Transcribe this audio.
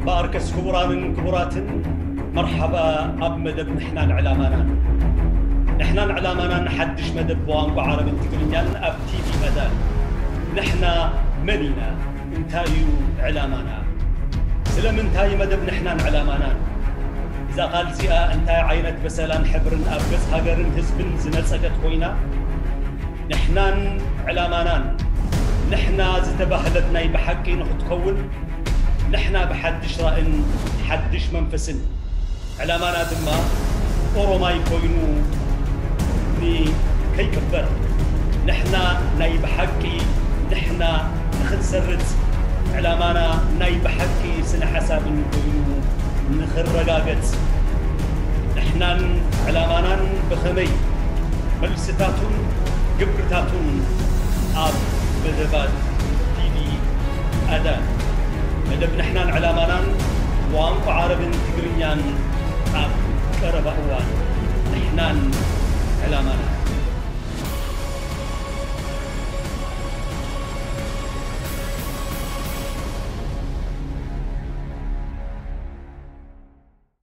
በኣርከስ ክቡራንን ክቡራትን፣ መርሓባ ኣብ መደብ ንሕናን ዕላማናን። ንሕናን ዕላማናን ሓድሽ መደብ ብቋንቋ ዓረብን ትግርኛን ኣብ ቲቪ ኣዳን። ንሕና መን ኢና? እንታይ እዩ ዕላማና? ስለምንታይ መደብ ንሕናን ዕላማናን? እዛ ቃል እዚኣ እንታይ ዓይነት በሰላን ሕብርን ኣብ ገጽ ሃገርን ህዝብን ዝነጸገት ኮይና፣ ንሕናን ዕላማናን፣ ንሕና ዝተባህለት ናይ ብሓቂ ንኽትከውን፣ ንሕና ብሓድሽ ራእን ሓድሽ መንፈስን፣ ዕላማና ድማ ኦሮማይ ኮይኑ ንከይቅበር፣ ንሕና ናይ ብሓቂ ንሕና ንኽንሰርጽ፣ ዕላማና ናይ ብሓቂ ስነ ሓሳብን ኮይኑ ንኽረጋገጽ፣ ንሕናን ዕላማናን ብኸመይ መልስታቱን ግብርታቱን ኣብ መደባት ቲቪ ኣዳን። መደብ ንሕናን ዕላማናን ብቋንቋ ዓረብን ትግርኛን ኣብ ቀረባ እዋን። ንሕናን ዕላማናን።